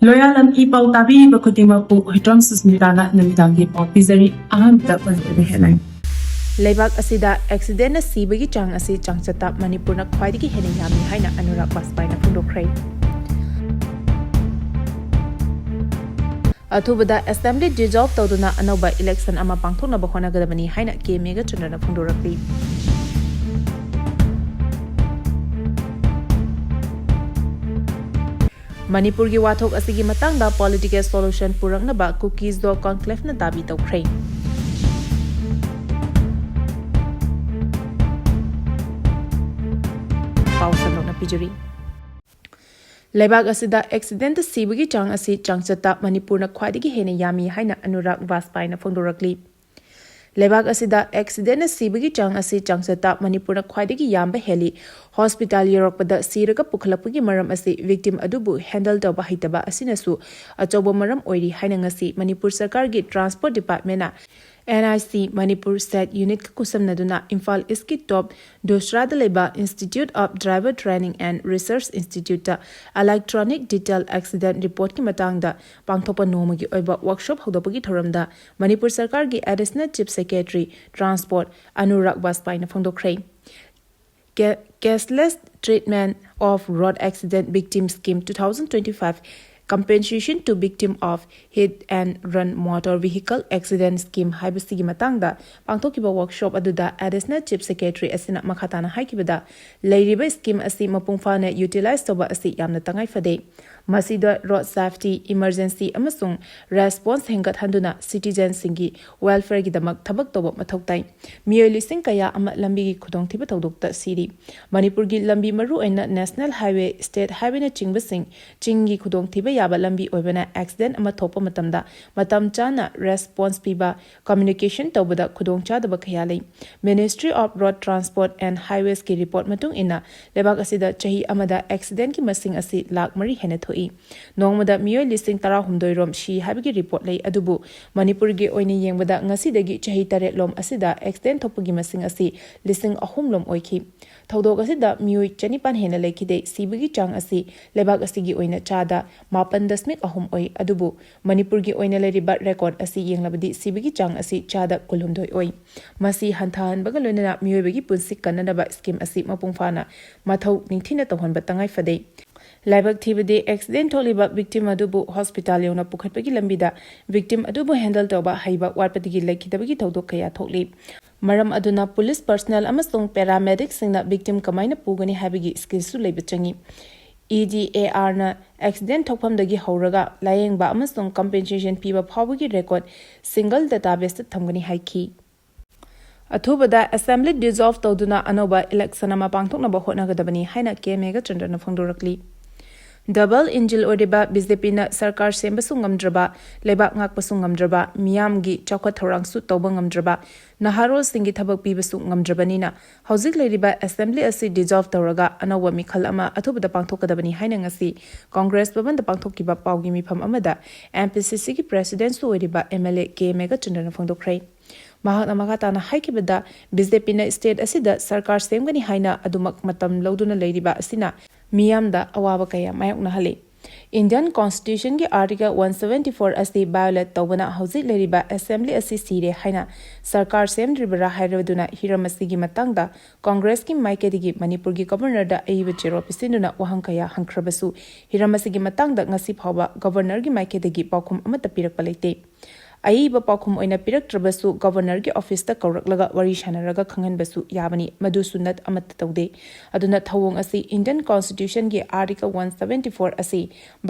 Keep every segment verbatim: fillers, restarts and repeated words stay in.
ꯂꯣꯌꯥꯂꯝ E ꯄꯥꯎ ꯇꯥꯕꯤꯔꯤꯕ ꯈꯨꯗꯤꯡꯃꯛꯄꯨ ꯍꯨꯏꯗ꯭ꯔꯣꯝ ꯁꯨꯁꯃꯤꯇꯥꯅ ꯅꯨꯃꯤꯗꯥꯡꯒꯤ ꯄꯥꯎ ꯄꯤꯖꯔꯤ꯫ ꯑꯍꯥꯟꯕꯗ ꯃꯔꯨꯑꯣꯏꯕ headline꯫ ꯂꯩꯕꯥꯛ ꯑꯁꯤꯗ ꯑꯦꯛꯁꯤꯗꯦꯟꯅ ꯁꯤꯕꯒꯤ ꯆꯥꯡ ꯑꯁꯤ ꯆꯥꯡꯆꯠꯇ ꯃꯅꯤꯄꯨꯔꯅ ꯈ꯭ꯋꯥꯏꯗꯒꯤ ꯍꯦꯟꯅ ꯌꯥꯝꯃꯤ ꯍꯥꯏꯅ ꯑꯅꯨꯔꯥꯒ ꯕꯥꯖꯄꯥꯏꯅ ꯐꯣꯡꯗꯣꯛꯈ꯭ꯔꯦ꯫ ꯑꯊꯨꯕꯗ assembly dissolve ꯇꯧꯗꯨꯅ ꯑꯅꯧꯕ election ꯑꯃ ꯄꯥꯡꯊꯣꯛꯅꯕ ꯍꯣꯠꯅꯒꯗꯕꯅꯤ ꯍꯥꯏꯅ ꯀꯦ ꯃꯦꯘꯆꯟꯗ꯭ꯔꯅ ꯐꯣꯡꯗꯣꯔꯛꯂꯤ꯫ ꯃꯅꯤꯄꯨꯔꯒꯤ ꯋꯥꯊꯣꯛ ꯑꯁꯤꯒꯤ ꯃꯇꯥꯡꯗ political solution ꯄꯨꯔꯛꯅꯕ ꯀꯨꯀꯤꯁꯗꯣ conclaveꯅ ꯗꯥꯕꯤ ꯇꯧꯈ꯭ꯔꯦ꯫ ꯄꯥꯎ ꯁꯟꯗꯣꯛꯅ ꯄꯤꯖꯔꯤ꯫ ꯂꯩꯕꯥꯛ ꯑꯁꯤꯗ ꯑꯦꯛꯁꯤꯗꯦꯟꯗ ꯁꯤꯕꯒꯤ ꯆꯥꯡ ꯑꯁꯤ ꯆꯥꯡꯆꯠꯇ ꯃꯅꯤꯄꯨꯔꯅ ꯈ꯭ꯋꯥꯏꯗꯒꯤ ꯍꯦꯟꯅ ꯌꯥꯝꯃꯤ ꯍꯥꯏꯅ ꯑꯅꯨꯔꯥꯒ ꯕꯥꯖꯄꯥꯏꯅ ꯐꯣꯡꯗꯣꯔꯛꯂꯤ꯫ ꯂꯩꯕꯥꯛ ꯑꯁꯤꯗ ꯑꯦꯛꯁꯤꯗꯦꯟꯅ ꯁꯤꯕꯒꯤ ꯆꯥꯡ ꯑꯁꯤ ꯆꯥꯡꯆꯠꯇ ꯃꯅꯤꯄꯨꯔꯅ ꯈ꯭ꯋꯥꯏꯗꯒꯤ ꯌꯥꯝꯕ ꯍꯦꯜꯂꯤ꯫ ꯍꯣꯁꯄꯤꯇꯥꯜ ꯌꯧꯔꯛꯄꯗ ꯁꯤꯔꯒ ꯄꯨꯈꯠꯂꯛꯄꯒꯤ ꯃꯔꯝ ꯑꯁꯤ victim ꯑꯗꯨꯕꯨ handle ꯇꯧꯕ ꯍꯩꯇꯕ ꯑꯁꯤꯅꯁꯨ ꯑꯆꯧꯕ ꯃꯔꯝ ꯑꯣꯏꯔꯤ ꯍꯥꯏꯅ ꯉꯁꯤ ꯃꯅꯤꯄꯨꯔ ꯁꯔꯀꯥꯔꯒꯤ transport departmentꯅ NIC Manipur SAT unitꯀ ꯈꯨꯠꯁꯝꯅꯗꯨꯅ Imphal ꯏꯁꯀꯤ top ꯗꯣꯁ꯭ꯔꯥꯗ ꯂꯩꯕ Institute of Driver Training and Research Instituteꯇ electronic detail accident reportꯀꯤ ꯃꯇꯥꯡꯗ ꯄꯥꯡꯊꯣꯛꯄ ꯅꯣꯡꯃꯒꯤ ꯑꯣꯏꯕ workshop ꯍꯧꯗꯣꯛꯄꯒꯤ ꯊꯧꯔꯝꯗ ꯃꯅꯤꯄꯨꯔ ꯁꯔꯀꯥꯔꯒꯤ Additional Chief Secretary Transport Anurag ꯕꯥꯖꯄꯥꯏꯅ ꯐꯣꯡꯗꯣꯛꯈ꯭ꯔꯦ꯫ Ca- Cashless Treatment of Road Accident Victim Scheme two thousand twenty-five, Compensation to Victim of Hit and Run Motor Vehicle Accident Scheme ꯍꯥꯏꯕꯁꯤꯒꯤ ꯃꯇꯥꯡꯗ ꯄꯥꯡꯊꯣꯛꯈꯤꯕ workshop ꯑꯗꯨꯗ Additional Chief Secretary ꯑꯁꯤꯅ ꯃꯈꯥ ꯇꯥꯅ ꯍꯥꯏꯈꯤꯕꯗ, ꯂꯩꯔꯤꯕ scheme ꯑꯁꯤ ꯃꯄꯨꯡ ꯐꯥꯅ utilize ꯇꯧꯕ ꯑꯁꯤ ꯌꯥꯝꯅ ꯇꯉꯥꯏ ꯐꯗꯦ꯫ ꯃꯁꯤꯗ road safety, emergency ꯑꯃꯁꯨꯡ response ꯍꯦꯟꯒꯠꯍꯟꯗꯨꯅ citizenꯁꯤꯡꯒꯤ welfareꯒꯤꯗꯃꯛ ꯊꯕꯛ ꯇꯧꯕ ꯃꯊꯧ ꯇꯥꯏ꯫ ꯃꯤꯑꯣꯏ ꯂꯤꯁꯤꯡ ꯀꯌꯥ ꯑꯃ ꯂꯝꯕꯤꯒꯤ ꯈꯨꯗꯣꯡꯊꯤꯕ ꯊꯧꯗꯣꯛꯇ ꯁꯤꯔꯤ꯫ ꯃꯅꯤꯄꯨꯔꯒꯤ ꯂꯝꯕꯤ, ꯃꯔꯨꯑꯣꯏꯅ National Highway, State Highwayꯅꯆꯤꯡꯕꯁꯤꯡ ꯆꯤꯡꯒꯤ ꯈꯨꯗꯣꯡꯊꯤꯕ ꯌꯥꯕ ꯂꯝꯕꯤ ꯑꯣꯏꯕꯅ accident ꯑꯃ ꯊꯣꯛꯄ ꯃꯇꯝꯗ ꯃꯇꯝ ꯆꯥꯅ response ꯄꯤꯕ, communication ꯇꯧꯕꯗ ꯈꯨꯗꯣꯡꯆꯥꯗꯕ ꯀꯌꯥ ꯂꯩ꯫ Ministry of Road Transport and Highwaysꯀꯤ report ꯃꯇꯨꯡ ꯏꯟꯅ, ꯂꯩꯕꯥꯛ ꯑꯁꯤꯗ ꯆꯍꯤ ꯑꯃꯗ accidentꯀꯤ ꯃꯁꯤꯡ ꯑꯁꯤ ꯂꯥꯈ ꯃꯔꯤ ꯍꯦꯟꯅ ꯊꯣꯛꯏ꯫ ꯅꯣꯡꯃꯗ ꯃꯤꯑꯣꯏ ꯂꯤꯁꯤꯡ ꯇꯔꯥꯍꯨꯝꯗꯣꯏ ꯔꯣꯝ ꯁꯤ ꯍꯥꯏꯕꯒꯤ report ꯂꯩ꯫ ꯑꯗꯨꯕꯨ ꯃꯅꯤꯄꯨꯔꯒꯤ ꯑꯣꯏꯅ ꯌꯦꯡꯕꯗ ꯉꯁꯤꯗꯒꯤ ꯆꯍꯤ ꯇꯔꯦꯠ ꯂꯣꯝ ꯑꯁꯤꯗ accident ꯊꯣꯛꯄꯒꯤ ꯃꯁꯤꯡ ꯑꯁꯤ ꯂꯤꯁꯤꯡ ꯑꯍꯨꯝ ꯂꯣꯝ ꯑꯣꯏꯈꯤ꯫ ꯊꯧꯗꯣꯛ ꯑꯁꯤꯗ ꯃꯤꯑꯣꯏ ꯆꯅꯤꯄꯥꯟ ꯍꯦꯟꯅ ꯂꯩꯈꯤꯗꯦ꯫ ꯁꯤꯕꯒꯤ ꯆꯥꯡ ꯑꯁꯤ ꯂꯩꯕꯥꯛ ꯑꯁꯤꯒꯤ ꯑꯣꯏꯅ ꯆꯥꯗ ꯃꯥꯄꯟ ꯗꯁꯃꯤꯛ ꯑꯍꯨꯝ ꯑꯣꯏ꯫ ꯑꯗꯨꯕꯨ ꯃꯅꯤꯄꯨꯔꯒꯤ ꯑꯣꯏꯅ ꯂꯩꯔꯤꯕ ꯔꯦꯀꯣꯔꯗ ꯑꯁꯤ ꯌꯦꯡꯂꯕꯗꯤ ꯁꯤꯕꯒꯤ ꯆꯥꯡ ꯑꯁꯤ ꯆꯥꯗ ꯀꯨꯟꯍꯨꯝꯗꯣꯏ ꯑꯣꯏ꯫ ꯃꯁꯤ ꯍꯟꯊꯍꯟꯕꯒ ꯂꯣꯏꯅꯅ ꯃꯤꯑꯣꯏꯕꯒꯤ ꯄꯨꯟꯁꯤ ꯀꯟꯅꯅꯕ ꯁ꯭ꯀꯤꯝ ꯑꯁꯤ ꯃꯄꯨꯡ ꯐꯥꯅ ꯃꯊꯧ ꯅꯤꯡꯊꯤꯅ ꯇꯧꯍꯟꯕ ꯇꯉꯥꯏ ꯐꯗꯦ꯫ ꯂꯥꯏꯕꯛ ꯊꯤꯕꯗꯤ, ꯑꯦꯛꯁꯤꯗꯦꯟ ꯊꯣꯛꯂꯤꯕ ꯚꯤꯛꯇꯤꯝ ꯑꯗꯨꯕꯨ ꯍꯣꯁꯄꯤꯇꯥꯜ ꯌꯧꯅ ꯄꯨꯈꯠꯄꯒꯤ ꯂꯝꯕꯤꯗ ꯚꯤꯛꯇꯤꯝ ꯑꯗꯨꯕꯨ ꯍꯦꯟꯗꯜ ꯇꯧꯕ ꯍꯩꯕ ꯋꯥꯠꯄꯗꯒꯤ ꯂꯩꯈꯤꯗꯕꯒꯤ ꯊꯧꯗꯣꯛ ꯀꯌꯥ ꯊꯣꯛꯂꯤ꯫ ꯃꯔꯝ ꯑꯗꯨꯅ ꯄꯨꯂꯤꯁ ꯄꯔꯁꯅꯦꯜ ꯑꯃꯁꯨꯡ ꯄꯦꯔꯥꯃꯦꯗꯤꯛꯁꯤꯡꯅ ꯚꯤꯛꯇꯤꯝ ꯀꯃꯥꯏꯅ ꯄꯨꯒꯅꯤ ꯍꯥꯏꯕꯒꯤ ꯁ꯭ꯀꯤꯜꯁꯨ ꯂꯩꯕ ꯆꯪꯏ꯫ ꯏ ꯗꯤ ꯑꯦ ꯑꯥꯔꯅ ꯑꯦꯛꯁꯤꯗꯦꯟ ꯊꯣꯛꯐꯝꯗꯒꯤ ꯍꯧꯔꯒ ꯂꯥꯌꯦꯡꯕ ꯑꯃꯁꯨꯡ ꯀꯝꯄꯦꯟꯁꯦꯁꯟ ꯄꯤꯕ ꯐꯥꯎꯕꯒꯤ ꯔꯦꯀꯣꯔꯗ ꯁꯤꯡꯒꯜ ꯗꯦꯇꯥꯕꯦꯁꯇ ꯊꯝꯒꯅꯤ ꯍꯥꯏꯈꯤ꯫ ꯑꯊꯨꯕꯗ ꯑꯦꯁꯦꯝꯕ꯭ꯂꯤ ꯗꯤꯖꯣꯜꯚ ꯇꯧꯗꯨꯅ ꯑꯅꯧꯕ ꯏꯂꯦꯛꯁꯟ ꯑꯃ ꯄꯥꯡꯊꯣꯛꯅꯕ ꯍꯣꯠꯅꯒꯗꯕꯅꯤ ꯍꯥꯏꯅ ꯀꯦ ꯃꯦꯘꯆꯟꯗ꯭ꯔꯅ ꯐꯣꯡꯗꯣꯔꯛꯂꯤ꯫ ꯗꯕꯜ ꯏꯟꯖꯤꯟ ꯑꯣꯏꯔꯤꯕ ꯕꯤ ꯖꯦ ꯄꯤꯅ ꯁꯔꯀꯥꯔ ꯁꯦꯝꯕꯁꯨ ꯉꯝꯗ꯭ꯔꯕ, ꯂꯩꯕꯥꯛ ꯉꯥꯛꯄꯁꯨ ꯉꯝꯗ꯭ꯔꯕ, ꯃꯤꯌꯥꯝꯒꯤ ꯆꯥꯎꯈꯠ ꯊꯧꯔꯥꯡꯁꯨ ꯇꯧꯕ ꯉꯝꯗ꯭ꯔꯕ, ꯅꯍꯥꯔꯣꯜꯁꯤꯡꯒꯤ ꯊꯕꯛ ꯄꯤꯕꯁꯨ ꯉꯝꯗ꯭ꯔꯕꯅꯤꯅ ꯍꯧꯖꯤꯛ ꯂꯩꯔꯤꯕ ꯑꯦꯁꯦꯝꯕ꯭ꯂꯤ ꯑꯁꯤ ꯗꯤꯖꯣꯜꯚ ꯇꯧꯔꯒ ꯑꯅꯧꯕ ꯃꯤꯈꯜ ꯑꯃ ꯑꯊꯨꯕꯗ ꯄꯥꯡꯊꯣꯛꯀꯗꯕꯅꯤ ꯍꯥꯏꯅ ꯉꯁꯤ ꯀꯣꯡꯒ꯭ꯔꯦꯁ ꯚꯕꯟꯗ ꯄꯥꯡꯊꯣꯛꯈꯤꯕ ꯄꯥꯎꯒꯤ ꯃꯤꯐꯝ ꯑꯃꯗ ꯑꯦꯝ ꯄꯤ ꯁꯤ ꯁꯤꯒꯤ ꯄ꯭ꯔꯦꯁꯤꯗꯦꯟꯠꯁꯨ ꯑꯣꯏꯔꯤꯕ ꯑꯦꯝ ꯑꯦꯜ ꯑꯦ ꯀꯦ ꯃꯦꯘꯆꯟꯗ꯭ꯔꯅ ꯐꯣꯡꯗꯣꯛꯈ꯭ꯔꯦ꯫ ꯃꯍꯥꯛꯅ ꯃꯈꯥ ꯇꯥꯅ ꯍꯥꯏꯈꯤꯕꯗ, ꯕꯤ ꯖꯦ ꯄꯤꯅ ꯁ꯭ꯇꯦꯠ ꯑꯁꯤꯗ ꯁꯔꯀꯥꯔ ꯁꯦꯝꯒꯅꯤ ꯍꯥꯏꯅ ꯑꯗꯨꯃꯛ ꯃꯇꯝ ꯂꯧꯗꯨꯅ ꯂꯩꯔꯤꯕ ꯑꯁꯤꯅ ꯃꯤꯌꯥꯝꯗ ꯑꯋꯥꯕ ꯀꯌꯥ ꯃꯥꯌꯣꯛꯅꯍꯜꯂꯤ꯫ ꯏꯟꯗꯤꯌꯟ ꯀꯣꯟꯁꯇꯤꯇ꯭ꯌꯨꯁꯟꯒꯤ ꯑꯥꯔꯇꯤꯀꯜ ꯋꯥꯟ ꯁꯚꯦꯟꯇꯤ ꯐꯣꯔ ꯑꯁꯤ ꯚꯥꯌꯣꯂꯦꯠ ꯇꯧꯕꯅ ꯍꯧꯖꯤꯛ ꯂꯩꯔꯤꯕ ꯑꯦꯁꯦꯝꯕ꯭ꯂꯤ ꯑꯁꯤ ꯁꯤꯔꯦ ꯍꯥꯏꯅ ꯁꯔꯀꯥꯔ ꯁꯦꯝꯗ꯭ꯔꯤꯕꯔꯥ ꯍꯥꯏꯔꯗꯨꯅ ꯍꯤꯔꯝ ꯑꯁꯤꯒꯤ ꯃꯇꯥꯡꯗ ꯀꯣꯡꯒ꯭ꯔꯦꯁꯀꯤ ꯃꯥꯏꯀꯩꯗꯒꯤ ꯃꯅꯤꯄꯨꯔꯒꯤ ꯒꯕꯔꯅꯔꯗ ꯑꯏꯕ ꯆꯦꯔꯣꯜ ꯄꯤꯁꯤꯟꯗꯨꯅ ꯋꯥꯍꯪ ꯀꯌꯥ ꯍꯪꯈ꯭ꯔꯕꯁꯨ ꯍꯤꯔꯝ ꯑꯁꯤꯒꯤ ꯃꯇꯥꯡꯗ ꯉꯁꯤ ꯐꯥꯎꯕ ꯒꯕꯔꯅꯔꯒꯤ ꯃꯥꯏꯀꯩꯗꯒꯤ ꯄꯥꯎꯈꯨꯝ ꯑꯃꯠꯇ ꯄꯤꯔꯛꯄ ꯂꯩꯇꯦ꯫ ꯑꯏꯕ ꯄꯥꯎꯈꯨꯝ ꯑꯣꯏꯅ ꯄꯤꯔꯛꯇ꯭ꯔꯕꯁꯨ ꯒꯕꯔꯅꯔꯒꯤ ꯑꯣꯐꯤꯁꯇ ꯀꯧꯔꯛꯂꯒ ꯋꯥꯔꯤ ꯁꯥꯟꯅꯔꯒ ꯈꯪꯍꯟꯕꯁꯨ ꯌꯥꯕꯅꯤ, ꯃꯗꯨꯁꯨ ꯅꯠ ꯑꯃꯠꯇ ꯇꯧꯗꯦ꯫ ꯑꯗꯨꯅ ꯊꯧꯑꯣꯡ ꯑꯁꯤ ꯏꯟꯗꯤꯌꯟ ꯀꯣꯟꯁꯇꯤꯇ꯭ꯌꯨꯁꯟꯒꯤ ꯑꯥꯔꯇꯤꯀꯜ ꯋꯥꯟ ꯁꯚꯦꯟꯇꯤ ꯐꯣꯔ ꯑꯁꯤ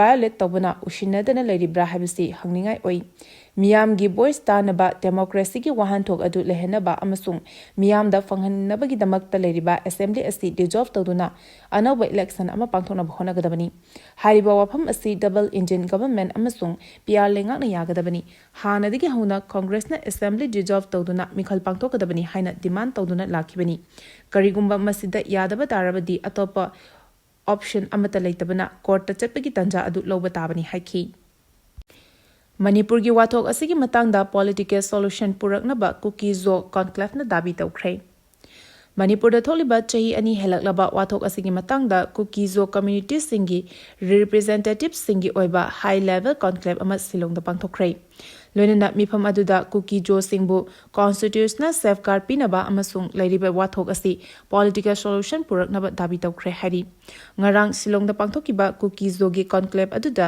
ꯚꯥꯌꯣꯂꯦꯠ ꯇꯧꯕꯅ ꯎꯁꯤꯟꯅꯗꯅ ꯂꯩꯔꯤꯕ꯭ꯔꯥ ꯍꯥꯏꯕꯁꯤ ꯍꯪꯅꯤꯡꯉꯥꯏ ꯑꯣꯏ꯫ ꯃꯤꯌꯥꯝꯒꯤ ꯚꯣꯏꯁ ꯇꯥꯅꯕ ꯗꯦꯃꯣꯀ꯭ꯔꯦꯁꯤꯒꯤ ꯋꯥꯍꯟꯊꯣꯛ ꯑꯗꯨ ꯂꯩꯍꯟꯅꯕ ꯑꯃꯁꯨꯡ ꯃꯤꯌꯥꯝꯗ ꯐꯪꯍꯟꯅꯕꯒꯤꯗꯃꯛꯇ ꯂꯩꯔꯤꯕ ꯑꯦꯁꯦꯝꯕ꯭ꯂꯤ ꯑꯁꯤ ꯗꯤꯖꯣꯜꯚ ꯇꯧꯗꯨꯅ ꯑꯅꯧꯕ ꯏꯂꯦꯛꯁꯟ ꯑꯃ ꯄꯥꯡꯊꯣꯛꯅꯕ ꯍꯣꯠꯅꯒꯗꯕꯅꯤ꯫ ꯍꯥꯏꯔꯤꯕ ꯋꯥꯐꯝ ꯑꯁꯤ ꯗꯕꯜ ꯏꯟꯖꯤꯟ ꯒꯕꯔꯟꯃꯦꯟꯠ ꯑꯃꯁꯨꯡ ꯄꯤ ꯑꯥꯔ ꯂꯩꯉꯥꯛꯅ ꯌꯥꯒꯗꯕꯅꯤ꯫ ꯍꯥꯟꯅꯗꯒꯤ ꯍꯧꯅ ꯀꯣꯡꯒ꯭ꯔꯦꯁꯅ ꯑꯦꯁꯦꯝꯕ꯭ꯂꯤ ꯗꯤꯖꯣꯜꯚ ꯇꯧꯗꯨꯅ ꯃꯤꯈꯜ ꯄꯥꯡꯊꯣꯛꯀꯗꯕꯅꯤ ꯍꯥꯏꯅ ꯗꯤꯃꯥꯟꯗ ꯇꯧꯗꯨꯅ ꯂꯥꯛꯈꯤꯕꯅꯤ꯫ ꯀꯔꯤꯒꯨꯝꯕ ꯃꯁꯤꯗ ꯌꯥꯗꯕ ꯇꯥꯔꯕꯗꯤ ꯑꯇꯣꯞꯄ ꯑꯣꯞꯁꯟ ꯑꯃꯠꯇ ꯂꯩꯇꯕꯅ ꯀꯣꯔꯠꯇ ꯆꯠꯄꯒꯤ ꯇꯥꯟꯖꯥ ꯑꯗꯨ ꯂꯧꯕ ꯇꯥꯕꯅꯤ ꯍꯥꯏꯈꯤ꯫ ꯃꯅꯤꯄꯨꯔꯒꯤ ꯋꯥꯊꯣꯛ ꯑꯁꯤꯒꯤ ꯃꯇꯥꯡꯗ ꯄꯣꯂꯤꯇꯤꯀꯦꯜ ꯁꯣꯂꯨꯁꯟ ꯄꯨꯔꯛꯅꯕ ꯀꯨꯀꯤ ꯖꯣ ꯀꯣꯟꯀ꯭ꯂꯦꯚꯅ ꯗꯥꯕꯤ ꯇꯧꯈ꯭ꯔꯦ꯫ ꯃꯅꯤꯄꯨꯔꯗ ꯊꯣꯛꯂꯤꯕ ꯆꯍꯤ ꯑꯅꯤ ꯍꯦꯜꯂꯛꯂꯕ ꯋꯥꯊꯣꯛ ꯑꯁꯤꯒꯤ ꯃꯇꯥꯡꯗ ꯀꯨꯀꯤ ꯖꯣ ꯀꯝꯃ꯭ꯌꯨꯅꯤꯇꯤꯁꯤꯡꯒꯤ ꯔꯤꯄ꯭ꯔꯖꯦꯟꯇꯦꯇꯤꯚꯁꯤꯡꯒꯤ ꯑꯣꯏꯕ ꯍꯥꯏ ꯂꯦꯚꯦꯜ ꯀꯣꯟꯀ꯭ꯂꯦꯚ ꯑꯃ ꯁꯤꯂꯣꯡꯗ ꯄꯥꯡꯊꯣꯛꯈ꯭ꯔꯦ꯫ ꯂꯣꯏꯅꯅ ꯃꯤꯐꯝ ꯑꯗꯨꯗ ꯀꯨꯀꯤ ꯖꯣꯁꯤꯡꯕꯨ ꯀꯣꯟꯁꯇꯤꯇ꯭ꯌꯨꯁꯅꯦꯜ ꯁꯦꯐꯒꯥꯔꯗ ꯄꯤꯅꯕ ꯑꯃꯁꯨꯡ ꯂꯩꯔꯤꯕ ꯋꯥꯊꯣꯛ ꯑꯁꯤ ꯄꯣꯂꯤꯇꯤꯀꯦꯜ ꯁꯣꯂꯨꯁꯟ ꯄꯨꯔꯛꯅꯕ ꯗꯥꯕꯤ ꯇꯧꯈ꯭ꯔꯦ ꯍꯥꯏꯔꯤ꯫ ꯉꯔꯥꯡ ꯁꯤꯂꯣꯡꯗ ꯄꯥꯡꯊꯣꯛꯈꯤꯕ ꯀꯨꯀꯤ ꯖꯣꯒꯤ ꯀꯣꯟꯀ꯭ꯂꯦꯚ ꯑꯗꯨꯗ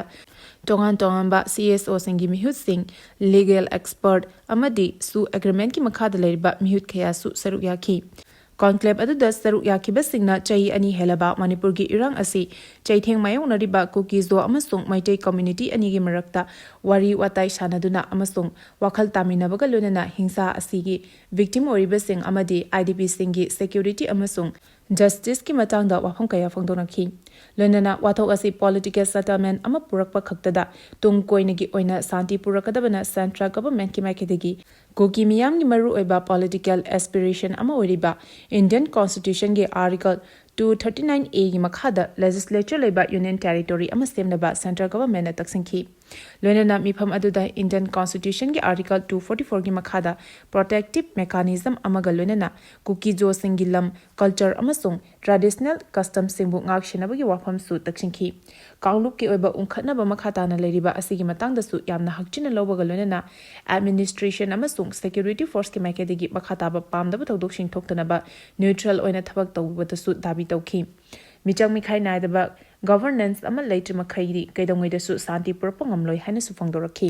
ꯇꯣꯉꯥꯟ ꯇꯣꯉꯥꯟꯕ ꯁꯤ ꯑꯦꯁ ꯑꯣꯁꯤꯡꯒꯤ ꯃꯤꯍꯨꯠꯁꯤꯡ, ꯂꯤꯒꯦꯜ ꯑꯦꯛꯁꯄꯔꯠ ꯑꯃꯗꯤ ꯁꯨ ꯑꯦꯒ꯭ꯔꯤꯃꯦꯟꯠꯀꯤ ꯃꯈꯥꯗ ꯂꯩꯔꯤꯕ ꯃꯤꯍꯨꯠ ꯀꯌꯥꯁꯨ ꯁꯔꯨꯛ ꯌꯥꯈꯤ꯫ ꯀꯣꯟꯀ꯭ꯂꯦꯚ ꯑꯗꯨꯗ ꯁꯔꯨꯛ ꯌꯥꯈꯤꯕꯁꯤꯡꯅ ꯆꯍꯤ ꯑꯅꯤ ꯍꯦꯜꯂꯕ ꯃꯅꯤꯄꯨꯔꯒꯤ ꯏꯔꯥꯡ ꯑꯁꯤ ꯆꯩꯊꯦꯡ ꯃꯥꯌꯣꯛꯅꯔꯤꯕ ꯀꯨꯀꯤ ꯖꯣ ꯑꯃꯁꯨꯡ ꯃꯩꯇꯩ ꯀꯝꯃ꯭ꯌꯨꯅꯤꯇꯤ ꯑꯅꯤꯒꯤ ꯃꯔꯛꯇ ꯋꯥꯔꯤ ꯋꯥꯇꯥꯏ ꯁꯥꯟꯅꯗꯨꯅ ꯑꯃꯁꯨꯡ ꯋꯥꯈꯜ ꯇꯥꯃꯤꯟꯅꯕꯒ ꯂꯣꯏꯅꯅ ꯍꯤꯡꯁꯥ ꯑꯁꯤꯒꯤ ꯚꯤꯛꯇꯤꯝ ꯑꯣꯏꯔꯤꯕꯁꯤꯡ ꯑꯃꯗꯤ ꯑꯥꯏ ꯗꯤ ꯄꯤꯁꯤꯡꯒꯤ ꯁꯦꯀ꯭ꯌꯨꯔꯤꯇꯤ ꯑꯃꯁꯨꯡ ꯖꯁꯇꯤꯁꯀꯤ ꯃꯇꯥꯡꯗ ꯋꯥꯐꯝ ꯀꯌꯥ ꯐꯣꯡꯗꯣꯛꯅꯈꯤ꯫ ꯂꯣꯏꯅꯅ ꯋꯥꯊꯣꯛ ꯑꯁꯤ ꯄꯣꯂꯤꯇꯤꯀꯦꯜ ꯁꯦꯇꯜꯃꯦꯟꯠ ꯑꯃ ꯄꯨꯔꯛꯄ ꯈꯛꯇꯗ ꯇꯨꯡ ꯀꯣꯏꯅꯒꯤ ꯑꯣꯏꯅ ꯁꯥꯟꯇꯤ ꯄꯨꯔꯛꯀꯗꯕꯅ ꯁꯦꯟꯇ꯭ꯔꯦꯜ ꯒꯚꯔꯟꯃꯦꯟꯠꯀꯤ ꯃꯥꯏꯀꯩꯗꯒꯤ ꯀꯨꯀꯤ ꯃꯤꯌꯥꯝꯒꯤ ꯃꯔꯨꯑꯣꯏꯕ ꯄꯣꯂꯤꯇꯤꯀꯦꯜ ꯑꯦꯁꯄꯤꯔꯦꯁꯟ ꯑꯃ ꯑꯣꯏꯔꯤꯕ ꯏꯟꯗꯤꯌꯟ ꯀꯣꯟꯁꯇꯤꯇ꯭ꯌꯨꯁꯟꯒꯤ ꯑꯥꯔꯇꯤꯀꯜ ꯇꯨ ꯊꯥꯔꯇꯤ ꯅꯥꯏꯟ ꯑꯦꯒꯤ ꯃꯈꯥꯗ ꯂꯦꯖꯤꯁꯂꯦꯆꯔ ꯂꯩꯕ ꯌꯨꯅꯤꯌꯟ ꯇꯦꯔꯤꯇꯣꯔꯤ ꯑꯃ ꯁꯦꯝꯅꯕ ꯁꯦꯟꯇ꯭ꯔꯦꯜ ꯒꯚꯔꯟꯃꯦꯟꯠꯅ ꯇꯛꯁꯤꯟꯈꯤ꯫ ꯂꯣꯏꯅꯅ ꯃꯤꯐꯝ ꯑꯗꯨꯗ ꯏꯟꯗꯤꯌꯟ ꯀꯣꯟꯁꯇꯤꯇ꯭ꯌꯨꯁꯟꯒꯤ ꯑꯥꯔꯇꯤꯀꯜ ꯇꯨ ꯐꯣꯔꯇꯤ ꯐꯣꯔꯒꯤ ꯃꯈꯥꯗ ꯄ꯭ꯔꯣꯇꯦꯛꯇꯤꯚ ꯃꯦꯀꯥꯅꯤꯖꯝ ꯑꯃꯒ ꯂꯣꯏꯅꯅ ꯀꯨꯀꯤ ꯖꯣꯁꯤꯡꯒꯤ ꯂꯝ, ꯀꯜꯆꯔ ꯑꯃꯁꯨꯡ ꯇ꯭ꯔꯦꯗꯤꯁꯅꯦꯜ ꯀꯁꯇꯝꯁꯤꯡꯕꯨ ꯉꯥꯛ-ꯁꯦꯟꯅꯕꯒꯤ ꯋꯥꯐꯝꯁꯨ ꯇꯛꯁꯤꯟꯈꯤ꯫ ꯀꯥꯡꯂꯨꯞꯀꯤ ꯑꯣꯏꯕ ꯎꯪꯈꯠꯅꯕ ꯃꯈꯥ ꯇꯥꯅ ꯂꯩꯔꯤꯕ ꯑꯁꯤꯒꯤ ꯃꯇꯥꯡꯗꯁꯨ ꯌꯥꯝꯅ ꯍꯛꯆꯤꯟꯅ ꯂꯧꯕꯒ ꯂꯣꯏꯅꯅ ꯑꯦꯗꯃꯤꯅꯤꯁꯇ꯭ꯔꯦꯁꯟ ꯑꯃꯁꯨꯡ ꯁꯦꯀ꯭ꯌꯨꯔꯤꯇꯤ ꯐꯣꯔꯁꯀꯤ ꯃꯥꯏꯀꯩꯗꯒꯤ ꯃꯈꯥ ꯇꯥꯕ ꯄꯥꯝꯗꯕ ꯊꯧꯗꯣꯛꯁꯤꯡ ꯊꯣꯛꯇꯅꯕ ꯅ꯭ꯌꯨꯇ꯭ꯔꯦꯜ ꯑꯣꯏꯅ ꯊꯕꯛ ꯇꯧꯕꯗꯁꯨ ꯗꯥꯕꯤ ꯇꯧꯈꯤ꯫ ꯃꯤꯆꯪ ꯃꯤꯈꯥꯏ ꯅꯥꯏꯗꯕ ꯒꯚꯔꯅꯦꯟꯁ ꯑꯃ ꯂꯩꯇ꯭ꯔꯤ ꯃꯈꯩꯗꯤ ꯀꯩꯗꯧꯉꯩꯗꯁꯨ ꯁꯥꯟꯇꯤ ꯄꯨꯔꯛꯄ ꯉꯝꯂꯣꯏ ꯍꯥꯏꯅꯁꯨ ꯐꯣꯡꯗꯣꯔꯛꯈꯤ꯫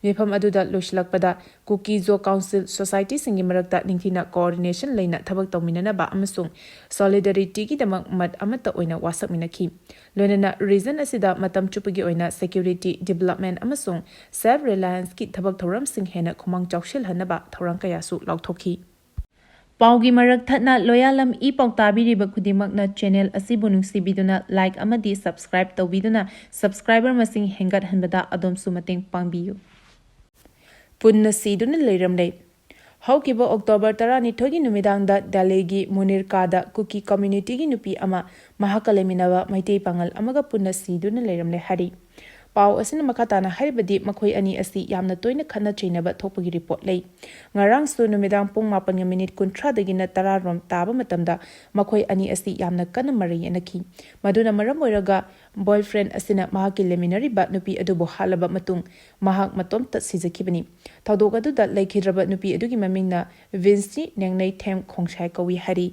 ꯃꯤꯐꯝ ꯑꯗꯨꯗ ꯂꯣꯏꯁꯤꯜꯂꯛꯄꯗ ꯀꯨꯀꯤ ꯖꯣ ꯀꯥꯎꯟꯁꯤꯜ ꯁꯣꯁꯥꯏꯇꯤꯁꯤꯡꯒꯤ ꯃꯔꯛꯇ ꯅꯤꯡꯊꯤꯅ ꯀꯣꯑꯣꯔꯗꯤꯅꯦꯁꯟ ꯂꯩꯅ ꯊꯕꯛ ꯇꯧꯃꯤꯟꯅꯅꯕ ꯑꯃꯁꯨꯡ ꯁꯣꯂꯤꯗꯥꯔꯤꯇꯤꯒꯤꯗꯃꯛ ꯃꯠ ꯑꯃꯠꯇ ꯑꯣꯏꯅ ꯋꯥꯁꯛꯃꯤꯟꯅꯈꯤ꯫ ꯂꯣꯏꯅꯅ ꯔꯤꯖꯟ ꯑꯁꯤꯗ ꯃꯇꯝ ꯆꯨꯞꯄꯒꯤ ꯑꯣꯏꯅ ꯁꯦꯀ꯭ꯌꯨꯔꯤꯇꯤ, ꯗꯤꯕꯦꯂꯞꯃꯦꯟꯠ ꯑꯃꯁꯨꯡ ꯁꯦꯜꯐ ꯔꯤꯂꯥꯌꯟꯁꯀꯤ ꯊꯕꯛ ꯊꯧꯔꯝꯁꯤꯡ ꯍꯦꯟꯅ ꯈꯨꯃꯥꯡ ꯆꯥꯎꯁꯤꯜꯍꯟꯅꯕ ꯊꯧꯔꯥꯡ ꯀꯌꯥꯁꯨ ꯂꯥꯎꯊꯣꯛꯈꯤ꯫ ꯄꯥꯎꯒꯤ ꯃꯔꯛ ꯊꯠꯅ ꯂꯣꯌꯥꯂꯝ ꯏ ꯄꯥꯎ ꯇꯥꯕꯤꯔꯤꯕ ꯈꯨꯗꯤꯡꯃꯛꯅ ꯆꯦꯅꯦꯜ ꯑꯁꯤꯕꯨ ꯅꯨꯡꯁꯤꯕꯤꯗꯨꯅ ꯂꯥꯏꯛ ꯑꯃꯗꯤ ꯁꯕꯁꯀ꯭ꯔꯥꯏꯕ ꯇꯧꯕꯤꯗꯨꯅ ꯁꯕꯁꯀ꯭ꯔꯥꯏꯕꯔ ꯃꯁꯤꯡ ꯍꯦꯟꯒꯠꯍꯟꯕꯗ ꯑꯗꯣꯝꯁꯨ ꯃꯇꯦꯡ ꯄꯥꯡꯕꯤꯌꯨ꯫ ꯄꯨꯟꯅ ꯁꯤꯗꯨꯅ ꯂꯩꯔꯝꯂꯦ꯫ ꯍꯧꯈꯤꯕ ꯑꯣꯛꯇꯣꯕꯔ ꯇꯔꯥꯅꯤꯊꯣꯏꯒꯤ ꯅꯨꯃꯤꯗꯥꯡꯗ ꯗꯦꯜꯂꯤꯒꯤ ꯃꯨꯅꯤꯔꯀꯥꯗ ꯀꯨꯀꯤ ꯀꯝꯃ꯭ꯌꯨꯅꯤꯇꯤꯒꯤ ꯅꯨꯄꯤ ꯑꯃ ꯃꯍꯥꯛꯀ ꯂꯩꯃꯤꯟꯅꯕ ꯃꯩꯇꯩ ꯄꯥꯉꯜ ꯑꯃꯒ ꯄꯨꯟꯅ ꯁꯤꯗꯨꯅ ꯂꯩꯔꯝꯂꯦ ꯍꯥꯏꯔꯤ꯫ ꯄꯥꯎ ꯑꯁꯤꯅ ꯃꯈꯥ ꯇꯥꯅ ꯍꯥꯏꯔꯕꯗꯤ, ꯃꯈꯣꯏ ꯑꯅꯤ ꯑꯁꯤ ꯌꯥꯝꯅ ꯇꯣꯏꯅ ꯈꯠꯅ ꯆꯩꯅꯕ ꯊꯣꯛꯄꯒꯤ ꯔꯤꯄꯣꯔꯠ ꯂꯩ꯫ ꯉꯔꯥꯡꯁꯨ ꯅꯨꯃꯤꯗꯥꯡ ꯄꯨꯡ ꯃꯥꯄꯟꯒ ꯃꯤꯅꯤꯠ ꯀꯨꯟꯊ꯭ꯔꯥꯗꯒꯤꯅ ꯇꯔꯥ ꯔꯣꯝ ꯇꯥꯕ ꯃꯇꯝꯗ ꯃꯈꯣꯏ ꯑꯅꯤ ꯑꯁꯤ ꯌꯥꯝꯅ ꯀꯟꯅ ꯃꯔꯩ ꯌꯦꯠꯅꯈꯤ꯫ ꯃꯗꯨꯅ ꯃꯔꯝ ꯑꯣꯏꯔꯒ boyfriend ꯑꯁꯤꯅ ꯃꯍꯥꯛꯀꯤ ꯂꯩꯃꯤꯟꯅꯔꯤꯕ ꯅꯨꯄꯤ ꯑꯗꯨꯕꯨ ꯍꯥꯠꯂꯕ ꯃꯇꯨꯡ ꯃꯍꯥꯛ ꯃꯇꯣꯝꯇ ꯁꯤꯖꯈꯤꯕꯅꯤ꯫ ꯊꯧꯗꯣꯛ ꯑꯗꯨꯗ ꯂꯩꯈꯤꯗ꯭ꯔꯕ ꯅꯨꯄꯤ ꯑꯗꯨꯒꯤ ꯃꯃꯤꯡꯅ ꯚꯤꯟꯁꯤ ꯅꯦꯡꯅꯩ ꯊꯦꯝ ꯈꯣꯡꯁꯥꯏ ꯀꯧꯏ ꯍꯥꯏꯔꯤ꯫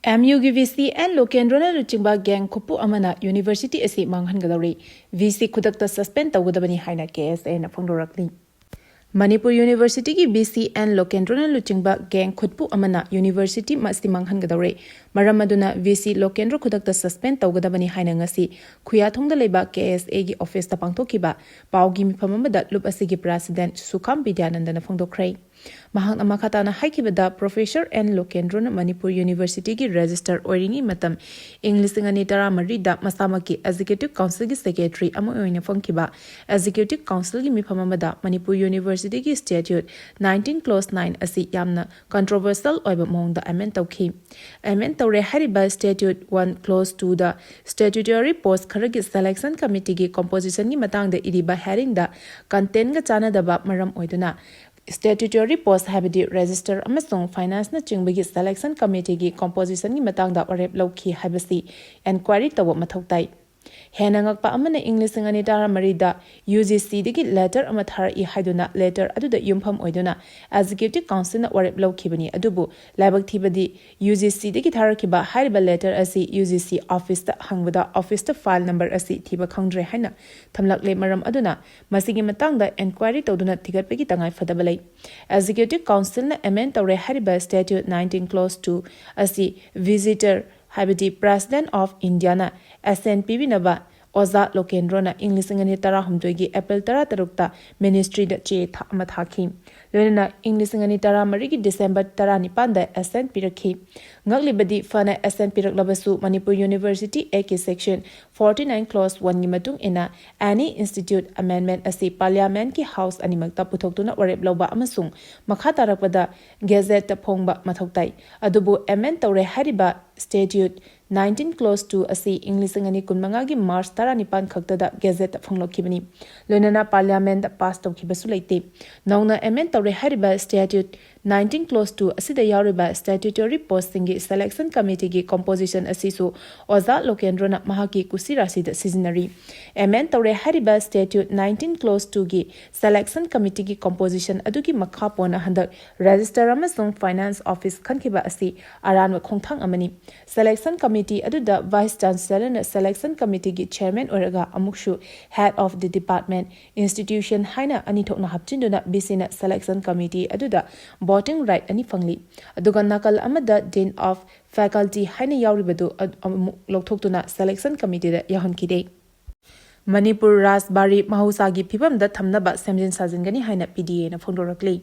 ꯑꯦꯝ ꯌꯨꯒꯤ ꯚꯤ ꯁꯤ ꯑꯦꯟ ꯂꯣꯀꯦꯟꯗ꯭ꯔꯣꯅ ꯂꯨꯆꯤꯡꯕ gang ꯈꯨꯠꯄꯨ ꯑꯃꯅ university ꯑꯁꯤ ꯃꯥꯡꯍꯟꯒꯗꯧꯔꯤ꯫ ꯚꯤ ꯁꯤ ꯈꯨꯗꯛꯇ suspend ꯇꯧꯒꯗꯕꯅꯤ ꯍꯥꯏꯅ ꯀꯦ ꯑꯦꯁ ꯑꯦꯅ ꯐꯣꯡꯗꯣꯔꯛꯂꯤ꯫ ꯃꯅꯤꯄꯨꯔ universityꯒꯤ ꯚꯤ ꯁꯤ ꯑꯦꯟ ꯂꯣꯀꯦꯟꯗ꯭ꯔꯣꯅ ꯂꯨꯆꯤꯡꯕ gang ꯈꯨꯠꯄꯨ ꯑꯃꯅ university ꯑꯁꯤ ꯃꯥꯡꯍꯟꯒꯗꯧꯔꯦ꯫ ꯃꯔꯝ ꯑꯗꯨꯅ ꯚꯤ ꯁꯤ ꯂꯣꯀꯦꯟꯗ꯭ꯔꯣ ꯈꯨꯗꯛꯇ suspend ꯇꯧꯒꯗꯕꯅꯤ ꯍꯥꯏꯅ ꯉꯁꯤ ꯈꯨꯌꯥꯊꯣꯡꯗ ꯂꯩꯕ ꯀꯦ ꯑꯦꯁ ꯑꯦꯒꯤ officeꯇ ꯄꯥꯡꯊꯣꯛꯈꯤꯕ ꯄꯥꯎꯒꯤ ꯃꯤꯐꯝ ꯑꯃꯗ ꯂꯨꯞ ꯑꯁꯤꯒꯤ president ꯁꯨꯈꯥꯝ ꯕꯤꯗ꯭ꯌꯥꯅꯟꯗꯅ ꯐꯣꯡꯗꯣꯛꯈ꯭ꯔꯦ꯫ ꯃꯍꯥꯛꯅ ꯃꯈꯥ ꯇꯥꯅ ꯍꯥꯏꯈꯤꯕꯗ, Professor ꯑꯦꯟ ꯂꯣꯀꯦꯟꯗ꯭ꯔꯣꯅ ꯃꯅꯤꯄꯨꯔ universityꯒꯤ registrar ꯑꯣꯏꯔꯤꯉꯩ ꯃꯇꯝ, ꯏꯪ ꯂꯤꯁꯤꯡ ꯑꯅꯤ ꯇꯔꯥꯃꯔꯤꯗ ꯃꯁꯥꯃꯛꯀꯤ executive councilꯒꯤ secretary ꯑꯃ ꯑꯣꯏꯅ ꯐꯝꯈꯤꯕ executive councilꯒꯤ ꯃꯤꯐꯝ ꯑꯃꯗ Manipur universityꯒꯤ statute nineteen clause nine ꯑꯁꯤ ꯌꯥꯝꯅ controversial ꯑꯣꯏꯕ ꯃꯑꯣꯡꯗ amend ꯇꯧꯈꯤ꯫ Amend ꯇꯧꯔꯦ ꯍꯥꯏꯔꯤꯕ statute one clause twoꯗ statutory post ꯈꯔꯒꯤ selection committeeꯒꯤ compositionꯒꯤ ꯃꯇꯥꯡꯗ ꯏꯔꯤꯕ headingꯗ contentꯒ ꯆꯥꯟꯅꯗꯕ ꯃꯔꯝ ꯑꯣꯏꯗꯨꯅ, statutory post ꯍꯥꯏꯕꯗꯤ registrar ꯑꯃꯁꯨꯡ financeꯅꯆꯤꯡꯕꯒꯤ selection committeeꯒꯤ compositionꯒꯤ ꯃꯇꯥꯡꯗ ꯋꯥꯔꯦꯞ ꯂꯧꯈꯤ ꯍꯥꯏꯕꯁꯤ enquiry ꯇꯧꯕ ꯃꯊꯧ ꯇꯥꯏ꯫ ꯍꯦꯟꯅ ꯉꯛꯄ ꯑꯃꯅ, ꯏꯪ ꯂꯤꯁꯤꯡ ꯑꯅꯤ ꯇꯔꯥꯃꯔꯤꯗ UGCꯗꯒꯤ letter ꯑꯃ ꯊꯥꯔꯛꯏ ꯍꯥꯏꯗꯨꯅ letter ꯑꯗꯨꯗ ꯌꯨꯝꯐꯝ ꯑꯣꯏꯗꯨꯅ executive councilꯅ ꯋꯥꯔꯦꯞ ꯂꯧꯈꯤꯕꯅꯤ꯫ ꯑꯗꯨꯕꯨ ꯂꯥꯏꯕꯛ ꯊꯤꯕꯗꯤ, UGCꯗꯒꯤ ꯊꯥꯔꯛꯈꯤꯕ ꯍꯥꯏꯔꯤꯕ letter ꯑꯁꯤ UGC officeꯇ ꯍꯪꯕꯗ officeꯇ file number ꯑꯁꯤ ꯊꯤꯕ ꯈꯪꯗ꯭ꯔꯦ ꯍꯥꯏꯅ ꯊꯝꯂꯛꯂꯦ꯫ ꯃꯔꯝ ꯑꯗꯨꯅ ꯃꯁꯤꯒꯤ ꯃꯇꯥꯡꯗ enquiry ꯇꯧꯗꯨꯅ ꯊꯤꯒꯠꯄꯒꯤ ꯇꯉꯥꯏ ꯐꯗꯕ ꯂꯩ꯫ Executive Councilꯅ amend ꯇꯧꯔꯦ ꯍꯥꯏꯔꯤꯕ statute nineteen clause two ꯑꯁꯤ visitor, ꯍꯥꯏꯕꯗꯤ President of Indiaꯅ assent ꯄꯤꯕꯤꯅꯕ ꯑꯣꯖꯥ ꯂꯣꯀꯦꯟꯗ꯭ꯔꯣꯅ ꯏꯪ ꯂꯤꯁꯤꯡ ꯑꯅꯤ ꯇꯔꯥꯍꯨꯝꯗꯣꯏꯒꯤ April ꯇꯔꯥꯇꯔꯨꯛꯇ ministryꯗ ꯆꯦ ꯊꯥ-, ꯑꯃ ꯊꯥꯈꯤ꯫ ꯂꯣꯏꯅꯅ ꯏꯪ ꯂꯤꯁꯤꯡ ꯑꯅꯤ ꯇꯔꯥꯃꯔꯤꯒꯤ ꯗꯤꯁꯦꯝꯕꯔ ꯇꯔꯥꯅꯤꯄꯥꯟꯗ ꯑꯦꯁꯦꯟ ꯄꯤꯔꯛꯈꯤ꯫ ꯉꯛꯂꯤꯕꯗꯤ ꯐꯅ ꯑꯦꯁꯦꯟ ꯄꯤꯔꯛꯂꯕꯁꯨ ꯃꯅꯤꯄꯨꯔ ꯌꯨꯅꯤꯚꯔꯁꯤꯇꯤ ꯑꯦꯛꯀꯤ ꯁꯦꯛꯁꯟ ꯐꯣꯔꯇꯤ ꯅꯥꯏꯟ ꯀ꯭ꯂꯣꯁ ꯋꯥꯟꯒꯤ ꯃꯇꯨꯡ ꯏꯟꯅ ꯑꯦꯅꯤ ꯏꯟꯁꯇꯤꯇ꯭ꯌꯨꯠ ꯑꯃꯦꯟꯃꯦꯟ ꯑꯁꯤ ꯄꯥꯔꯂꯤꯌꯥꯃꯦꯟꯠꯀꯤ ꯍꯥꯎꯁ ꯑꯅꯤꯃꯛꯇ ꯄꯨꯊꯣꯛꯇꯨꯅ ꯋꯥꯔꯦꯞ ꯂꯧꯕ ꯑꯃꯁꯨꯡ ꯃꯈꯥ ꯇꯥꯔꯛꯄꯗ ꯒꯦꯖꯦꯠꯇ ꯐꯣꯡꯕ ꯃꯊꯧ ꯇꯥꯏ꯫ ꯑꯗꯨꯕꯨ ꯑꯦꯃꯦꯟ ꯇꯧꯔꯦ ꯍꯥꯏꯔꯤꯕ ꯁ꯭ꯇꯦꯇ꯭ꯌꯨꯠ ꯅꯥꯏꯟꯇꯤꯟ ꯀ꯭ꯂꯣꯁ ꯇꯨ ꯑꯁꯤ ꯏꯪ ꯂꯤꯁꯤꯡ ꯑꯅꯤ ꯀꯨꯟꯃꯉꯥꯒꯤ ꯃꯥꯔꯆ ꯇꯔꯥꯅꯤꯄꯥꯟ ꯈꯛꯇꯗ ꯒꯦꯖꯦꯠꯇ ꯐꯣꯡꯂꯛꯈꯤꯕꯅꯤ꯫ ꯂꯣꯏꯅꯅ ꯄꯥꯔꯂꯤꯌꯥꯃꯦꯟꯠꯇ ꯄꯥꯁ ꯇꯧꯈꯤꯕꯁꯨ ꯂꯩꯇꯦ꯫ ꯅꯧꯅ ꯑꯦꯃꯦꯟ ꯇꯧꯔꯦ ꯍꯥꯏꯔꯤꯕ ꯁ꯭ꯇꯦꯇ꯭ꯌꯨꯠ ꯅꯥꯏꯟꯇꯤꯟ ꯀ꯭ꯂꯣꯁ ꯇꯨ ꯑꯁꯤꯗ ꯌꯥꯎꯔꯤꯕ ꯁ꯭ꯇꯦꯇ꯭ꯌꯨꯇꯣꯔꯤ ꯄꯣꯁꯁꯤꯡꯒꯤ ꯁꯦꯂꯦꯛꯁꯟ ꯀꯃꯤꯇꯤꯒꯤ ꯀꯣꯝꯄꯣꯖꯤꯁꯟ ꯑꯁꯤꯁꯨ ꯑꯣꯖꯥ ꯂꯣꯀꯦꯟꯗ꯭ꯔꯣꯅ ꯃꯍꯥꯛꯀꯤ ꯀꯨꯁꯤꯔꯥꯁꯤꯗ ꯁꯤꯖꯤꯟꯅꯔꯤ꯫ ꯑꯦꯃꯦꯟ ꯇꯧꯔꯦ ꯍꯥꯏꯔꯤꯕ ꯁ꯭ꯇꯦꯇ꯭ꯌꯨꯠ ꯅꯥꯏꯟꯇꯤꯟ ꯀ꯭ꯂꯣꯁ ꯇꯨꯒꯤ ꯁꯦꯂꯦꯛꯁꯟ ꯀꯃꯤꯇꯤꯒꯤ ꯀꯣꯝꯄꯣꯖꯤꯁꯟ ꯑꯗꯨꯒꯤ ꯃꯈꯥ ꯄꯣꯟꯅ ꯍꯟꯗꯛ ꯔꯦꯖꯤꯁꯇꯔ ꯑꯃꯁꯨꯡ ꯐꯥꯏꯅꯥꯟꯁ ꯑꯣꯐꯤꯁ ꯈꯟꯈꯤꯕ ꯑꯁꯤ ꯑꯔꯥꯟꯕ ꯈꯣꯡꯊꯥꯡ ꯑꯃꯅꯤ꯫ ꯁꯦꯂꯦꯛꯁꯟ ꯀꯃꯤꯇꯤ ꯑꯗꯨꯗ ꯚꯥꯏꯁ ꯆꯥꯟꯁꯦꯂꯔꯅ ꯁꯦꯂꯦꯛꯁꯟ ꯀꯃꯤꯇꯤꯒꯤ ꯆꯦꯌꯔꯃꯦꯟ ꯑꯣꯏꯔꯒ ꯑꯃꯨꯛꯁꯨ head of the department, institution ꯍꯥꯏꯅ ꯑꯅꯤ ꯊꯣꯛꯅ ꯍꯥꯞꯆꯤꯟꯗꯨꯅ ꯚꯤꯁꯤꯅ ꯁꯦꯂꯦꯛꯁꯟ ꯀꯃꯤꯇꯤ ꯑꯗꯨꯗ ꯚꯣꯇꯤꯡ ꯔꯥꯏꯠ ꯑꯅꯤ ꯐꯪꯂꯤ꯫ ꯑꯗꯨꯒ ꯅꯥꯀꯜ ꯑꯃꯗ ꯗꯤꯟ ꯑꯣꯐ ꯐꯦꯀꯜꯇꯤ ꯍꯥꯏꯅ ꯌꯥꯎꯔꯤꯕꯗꯨ ꯑꯗꯨ ꯑꯃꯨꯛ ꯂꯧꯊꯣꯛꯇꯨꯅ ꯁꯦꯂꯦꯛꯁꯟ ꯀꯃꯤꯇꯤꯗ ꯌꯥꯎꯍꯟꯈꯤꯗꯦ꯫ ꯃꯅꯤꯄꯨꯔ ꯔꯥꯖꯕꯥꯔꯤ ꯃꯍꯧꯁꯥꯒꯤ ꯐꯤꯕꯝꯗ ꯊꯝꯅꯕ ꯁꯦꯝꯖꯤꯟ ꯁꯥꯖꯤꯟꯒꯅꯤ ꯍꯥꯏꯅ ꯄꯤ ꯗꯤ ꯑꯦꯅ ꯐꯣꯡꯗꯣꯔꯛꯂꯤ꯫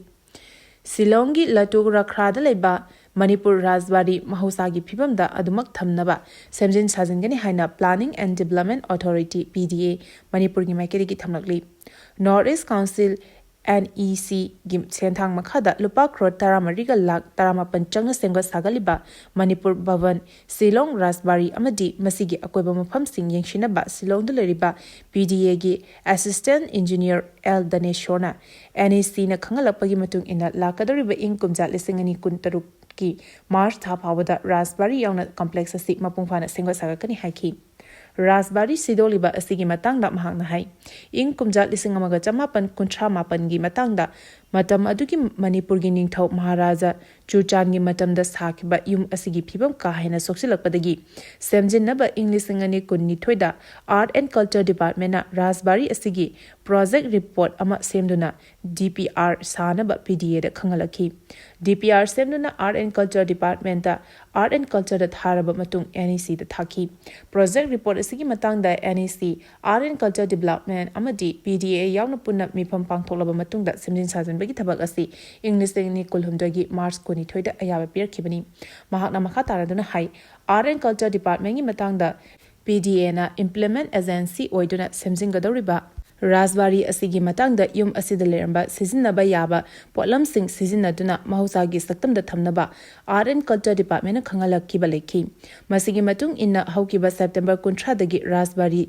ꯁꯤꯂꯣꯡꯒꯤ ꯂꯇꯨ ꯔꯈ꯭ꯔꯥꯗ ꯂꯩꯕ ꯃꯅꯤꯄꯨꯔ ꯔꯥꯖꯕꯥꯔꯤ ꯃꯍꯧꯁꯥꯒꯤ ꯐꯤꯕꯝꯗ ꯑꯗꯨꯃꯛ ꯊꯝꯅꯕ ꯁꯦꯝꯖꯤꯟ ꯁꯥꯖꯤꯟꯒꯅꯤ ꯍꯥꯏꯅ Planning and Development Authority, P D A, ꯃꯅꯤꯄꯨꯔꯒꯤ ꯃꯥꯏꯀꯩꯗꯒꯤ ꯊꯝꯂꯛꯂꯤ꯫ North east council, N E ꯁꯤꯒꯤ ꯁꯦꯟꯊꯥꯡ ꯃꯈꯥꯗ ꯂꯨꯄꯥ ꯀ꯭ꯔꯣꯔ ꯇꯔꯥꯃꯔꯤꯒ ꯂꯥꯈ ꯇꯔꯥꯃꯥꯄꯟ ꯆꯪꯅ ꯁꯦꯝꯒꯠ ꯁꯥꯒꯠꯂꯤꯕ ꯃꯅꯤꯄꯨꯔ ꯚꯕꯟ, ꯁꯤꯂꯣꯡ ꯔꯥꯖꯕꯥꯔꯤ ꯑꯃꯗꯤ ꯃꯁꯤꯒꯤ ꯑꯀꯣꯏꯕ ꯃꯐꯝꯁꯤꯡ ꯌꯦꯡꯁꯤꯟꯅꯕ ꯁꯤꯂꯣꯡꯗ ꯂꯩꯔꯤꯕ ꯄꯤ ꯗꯤ ꯑꯦꯒꯤ ꯑꯦꯁꯤꯁꯇꯦꯟꯠ ꯏꯟꯖꯤꯅꯤꯌꯔ ꯑꯦꯜ ꯗꯅꯦꯁꯣꯔꯅ ꯑꯦꯟ ꯏ ꯁꯤꯅ ꯈꯪꯍꯜꯂꯛꯄꯒꯤ ꯃꯇꯨꯡ ꯏꯟꯅ, ꯂꯥꯛꯀꯗꯧꯔꯤꯕ ꯏꯪ ꯀꯨꯝꯖꯥ ꯂꯤꯁꯤꯡ ꯑꯅꯤ ꯀꯨꯟꯇꯔꯨꯛꯀꯤ ꯃꯥꯔꯆ ꯊꯥ ꯐꯥꯎꯕꯗ ꯔꯥꯖꯕꯥꯔꯤ ꯌꯥꯎꯅ ꯀꯝꯄ꯭ꯂꯦꯛꯁ ꯑꯁꯤ ꯃꯄꯨꯡ ꯐꯥꯅ ꯁꯦꯝꯒꯠ ꯁꯥꯒꯠꯀꯅꯤ ꯍꯥꯏꯈꯤ꯫ ꯔꯥꯖꯕꯥꯔꯤ ꯁꯤꯗꯣꯛꯂꯤꯕ ꯑꯁꯤꯒꯤ ꯃꯇꯥꯡꯗ ꯃꯍꯥꯛꯅ ꯍꯥꯏ, ꯏꯪ ꯀꯨꯝꯖꯥ ꯂꯤꯁꯤꯡ ꯑꯃꯒ ꯆꯃꯥꯄꯟ ꯀꯨꯟꯊ꯭ꯔꯥ ꯃꯥꯄꯟꯒꯤ ꯃꯇꯥꯡꯗ ꯃꯇꯝ ꯑꯗꯨꯒꯤ ꯃꯅꯤꯄꯨꯔꯒꯤ ꯅꯤꯡꯊꯧ ꯃꯍꯥꯔꯥꯖꯥ ꯆꯨꯔꯆꯥꯟꯒꯤ ꯃꯇꯝꯗ ꯁꯥꯈꯤꯕ ꯌꯨꯝ ꯑꯁꯤꯒꯤ ꯐꯤꯕꯝ ꯀꯥ ꯍꯦꯟꯅ ꯁꯣꯛꯆꯤꯜꯂꯛꯄꯗꯒꯤ ꯁꯦꯝꯖꯤꯟꯅꯕ ꯏꯪ ꯂꯤꯁꯤꯡ ꯑꯅꯤ ꯀꯨꯟꯅꯤꯊꯣꯏꯗ Art and Culture Departmentꯅ ꯔꯥꯖꯕꯥꯔꯤ ꯑꯁꯤꯒꯤ ꯄ꯭ꯔꯣꯖꯦꯛ ꯔꯤꯄꯣꯔꯠ ꯑꯃ ꯁꯦꯝꯗꯨꯅ ꯗꯤ ꯄꯤ ꯑꯥꯔ ꯁꯥꯅꯕ ꯄꯤ ꯗꯤ ꯑꯦꯗ ꯈꯪꯍꯜꯂꯛꯈꯤ꯫ ꯗꯤ ꯄꯤ ꯑꯥꯔ ꯁꯦꯝꯗꯨꯅ Art and Culture Departmentꯇ Art and Cultureꯗ ꯊꯥꯔꯕ ꯃꯇꯨꯡ ꯑꯦꯟ ꯏ ꯁꯤꯗ ꯊꯥꯈꯤ꯫ ꯄ꯭ꯔꯣꯖꯦꯛ ꯔꯤꯄꯣꯔꯠ ꯑꯁꯤꯒꯤ ꯃꯇꯥꯡꯗ ꯑꯦꯟ ꯏ ꯁꯤ, Art and Culture Development ꯑꯃꯗꯤ ꯄꯤ ꯗꯤ ꯑꯦ ꯌꯥꯎꯅ ꯄꯨꯟꯅ ꯃꯤꯐꯝ ꯄꯥꯡꯊꯣꯛꯂꯕ ꯃꯇꯨꯡꯗ ꯁꯦꯝꯖꯤꯟ ꯁꯥꯖꯤꯟ ꯁꯦꯝꯖꯤꯟꯕꯒꯤ ꯊꯕꯛ ꯑꯁꯤ ꯏꯪ ꯂꯤꯁꯤꯡ ꯑꯅꯤ ꯀꯨꯟꯍꯨꯝꯗꯣꯏꯒꯤ ꯃꯥꯔꯆ ꯀꯨꯟꯅꯤꯊꯣꯏꯗ ꯑꯌꯥꯕ ꯄꯤꯔꯛꯈꯤꯕꯅꯤ꯫ ꯃꯍꯥꯛꯅ ꯃꯈꯥ ꯇꯥꯔꯗꯨꯅ ꯍꯥꯏ, Art and Culture Departmentꯒꯤ ꯃꯇꯥꯡꯗ PDAꯅ implement agency ꯑꯣꯏꯗꯨꯅ ꯁꯦꯝꯖꯤꯟꯒꯗꯧꯔꯤꯕ ꯔꯥꯖꯕꯥꯔꯤ ꯑꯁꯤꯒꯤ ꯃꯇꯥꯡꯗ ꯌꯨꯝ ꯑꯁꯤꯗ ꯂꯩꯔꯝꯕ ꯁꯤꯖꯤꯟꯅꯕ ꯌꯥꯕ ꯄꯣꯠꯂꯝꯁꯤꯡ ꯁꯤꯖꯤꯟꯅꯗꯨꯅ ꯃꯍꯧꯁꯥꯒꯤ ꯁꯛꯇꯝꯗ ꯊꯝꯅꯕ Art and Culture Departmentꯅ ꯈꯪꯍꯜꯂꯛꯈꯤꯕ ꯂꯩꯈꯤ꯫ ꯃꯁꯤꯒꯤ ꯃꯇꯨꯡ ꯏꯟꯅ ꯍꯧꯈꯤꯕ ꯁꯦꯞꯇꯦꯝꯕꯔ ꯀꯨꯟꯊ꯭ꯔꯥꯗꯒꯤ ꯔꯥꯖꯕꯥꯔꯤ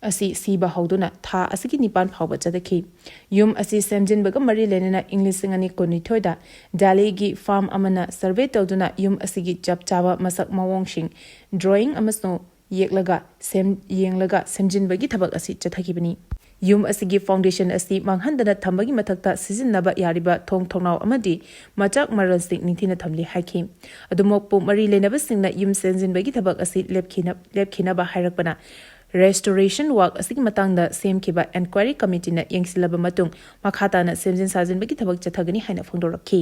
ꯑꯁꯤ ꯁꯤꯕ ꯍꯧꯗꯨꯅ ꯊꯥ ꯑꯁꯤꯒꯤ ꯅꯤꯄꯥꯟ ꯐꯥꯎꯕ ꯆꯠꯊꯈꯤ꯫ ꯌꯨꯝ ꯑꯁꯤ ꯁꯦꯝꯖꯤꯟꯕꯒ ꯃꯔꯤ ꯂꯩꯅꯅ ꯏꯪ ꯂꯤꯁꯤꯡ ꯑꯅꯤ ꯀꯨꯟꯅꯤꯊꯣꯏꯗ ꯗꯦꯜꯂꯤꯒꯤ ꯐꯥꯔꯝ ꯑꯃꯅ ꯁꯔꯚꯦ ꯇꯧꯗꯨꯅ ꯌꯨꯝ ꯑꯁꯤꯒꯤ ꯆꯞ ꯆꯥꯕ ꯃꯁꯛ ꯃꯑꯣꯡꯁꯤꯡ drawing ꯑꯃꯁꯨꯡ ꯌꯦꯛꯂꯒ ꯁꯦꯝ-, ꯌꯦꯡꯂꯒ ꯁꯦꯝꯖꯤꯟꯕꯒꯤ ꯊꯕꯛ ꯑꯁꯤ ꯆꯠꯊꯈꯤꯕꯅꯤ꯫ ꯌꯨꯝ ꯑꯁꯤꯒꯤ foundation ꯑꯁꯤ ꯃꯥꯡꯍꯟꯗꯅ ꯊꯝꯕꯒꯤ ꯃꯊꯛꯇ ꯁꯤꯖꯤꯟꯅꯕ ꯌꯥꯔꯤꯕ ꯊꯣꯡ ꯊꯣꯡꯅꯥꯎ ꯑꯃꯗꯤ ꯃꯆꯥꯛ ꯃꯔꯜꯁꯤꯡ ꯅꯤꯡꯊꯤꯅ ꯊꯝꯂꯤ ꯍꯥꯏꯈꯤ꯫ ꯑꯗꯨꯃꯛꯄꯨ ꯃꯔꯤ ꯂꯩꯅꯕꯁꯤꯡꯅ ꯌꯨꯝ ꯁꯦꯝꯖꯤꯟꯕꯒꯤ ꯊꯕꯛ ꯑꯁꯤ ꯂꯦꯞꯈꯤꯅ-, ꯂꯦꯞꯈꯤꯅꯕ ꯍꯥꯏꯔꯛꯄꯅ restoration work ꯑꯁꯤꯒꯤ ꯃꯇꯥꯡꯗ ꯁꯦꯝꯈꯤꯕ inquiry committeeꯅ ꯌꯦꯡꯁꯤꯜꯂꯕ ꯃꯇꯨꯡ ꯃꯈꯥ ꯇꯥꯅ ꯁꯦꯝꯖꯤꯟ ꯁꯥꯖꯤꯟꯕꯒꯤ ꯊꯕꯛ ꯆꯠꯊꯒꯅꯤ ꯍꯥꯏꯅ ꯐꯣꯡꯗꯣꯔꯛꯈꯤ꯫